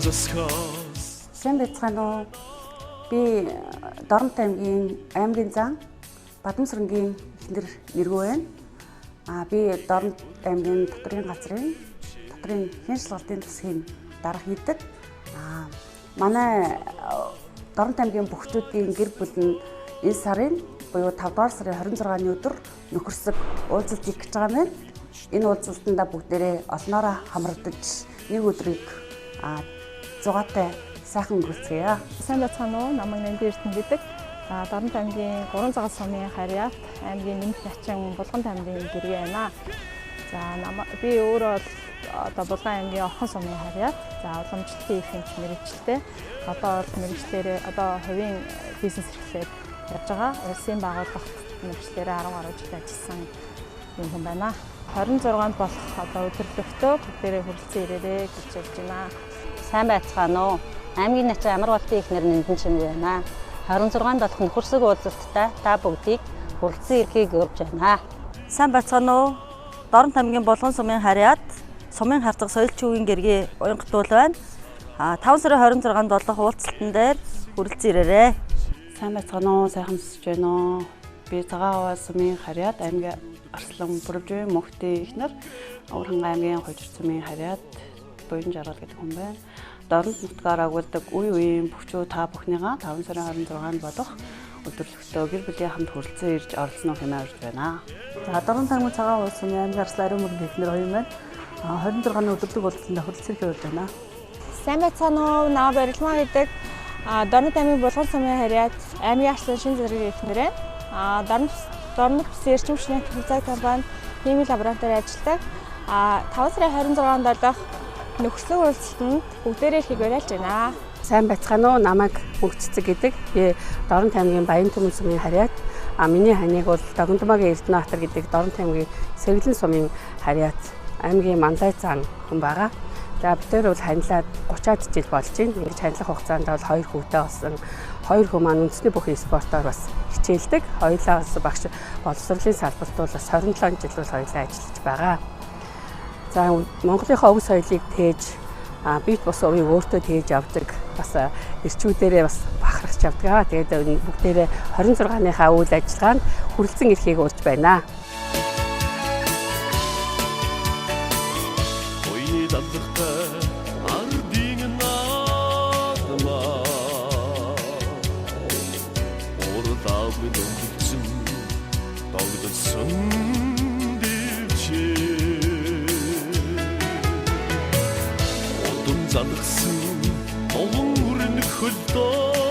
Засхаас. Сайн байцгаана уу? Би Дорнот аймгийн аймгийн зан Бадамсрангийн эхнэр Нэргүү байна. Би Дорнот аймгийн дотрын газрын дотрын хэн шалгалтын засгийн дарга хийдэг. Манай Дорнот аймгийн бүхчүүдийн гэр бүл нь энэ сарын буюу 5 дугаар сарын 26-ны өдөр нөхөрсөг уулзалт хийх гэж байгаа юм байна. Энэ уулзалтандаа бүгдээрээ олноороо хамрагдаж нэг өдрийг зугаатай сайхан өнгөрүүлцгээе. Сайн байцгаана уу? Намайг Нандин Эрдэнэ гэдэг. Дорнот аймгийн 3 цагаан сумын харьяат аймгийн нэмэлт начин Булган тамирын гэрээ байна. За би өөрөө бол одоо Булган аймгийн Орхон сумын харьяат. За уламжлалтын их хэмж мэрэгчлээ. Одоо бол мэрэгчлэрээ одоо хувийн бизнес эрхлээд явж байгаа. Улсын байгууллагт мэрэгчлэрээ 10 гаруй жил ажилласан юм хүн байна. 26-нд болох одоо өдөрлөгтөө бүгдээрээ хүрэлцэн ирээрэй гэж ярьж байна. Сайн байцгаана уу? Аймгийн начин Амар болтын эхнэр Нандин Чимэг байна. 26-нд болох нөхөрсөг уулзалттай та бүгдийг хүрэлцэн ирэхийг урьж байна. Сайн байцгаана уу? Дорнот аймгийн Булган сумын харьяат сумын харцаг соёл чүүгийн гэргээ уянгатуул байна. 5 сарын 26-нд болох уулзалтан дээр хүрэлцэн ирээрэй. Сайн байцгаана уу? Сайхан сонсож байна уу? Би Цагаан аваа сумын харьяат аймгийн Арслан Бүрвжийн мөхтийн эхнэр Уурхангай аймгийн Хожир сумын харьяат Буян Жаргал гэдэг хүн байна. Дорнот нутгаар агуулдаг үе үеийн бөхчүү та бүхнийгаа 5 сарын 26-нд болох өдөрлөгтөө гэр бүлийн хамт хүрэлцэн ирж оролцсон уу хэмээн урьж байна. За Дорнот аймгийн Цагаан уул сумын аймгийн Арслан ариун мөрөн эхнэр оюун байна. 26-ны өдөрлөг уулзалтанд хүрэлцэн ирэхээр урьж байна. Сайн байцгаана уу? Намайг Барилмаа гэдэг. Дорнот аймгийн Булган сумын харьяат аймгийн Арслан шин зэргийн эхнэр байна. Дорнот бүс эрчим хүчний технологи компани химийн лабораторид ажилладаг. 5 сарын 26-нд болох нөхөрсөг уулзалтанд бүгдээрээ ирэхийг уриалж байна. Сайн байцгаана уу? Намайг Мөнх Цэцэг гэдэг. Би Дорнот аймгийн Баян түмэн сумын харьяат. Миний ханыг бол Догондомогийн Эрдэнэбаатар гэдэг Дорнот аймгийн Сэргэлэн сумын харьяат аймгийн Манлай зан хүн байгаа. За бид нар бол ханилаад 30-аад жил болж байна. Ингэж ханилах хугацаанд бол 2 хүүтэй болсон. 2 хүү маань үндэсний бүхий спортоор бас хичээлдэг. Хоёулаа бас багш боловсролын салбарт бол бас 27 жил бол хоёулаа ажиллаж байгаа. За Монголынхаа өв соёлыг тээж бит бус увыг өөртөө тээж авдаг. Бас эрчүүдэрээ бас бахархаж авдаг. Тэгээд бүгдээрээ 26-ныхаа үйл ажиллагаанд хүрэлцэн ирэхийг урьж байна. Уян дадлахтай ардын наадмаа. Урдаа минь өмдөлсөн догдсон дивчээ. Удам залгсан долон өрнөх хөлдөө.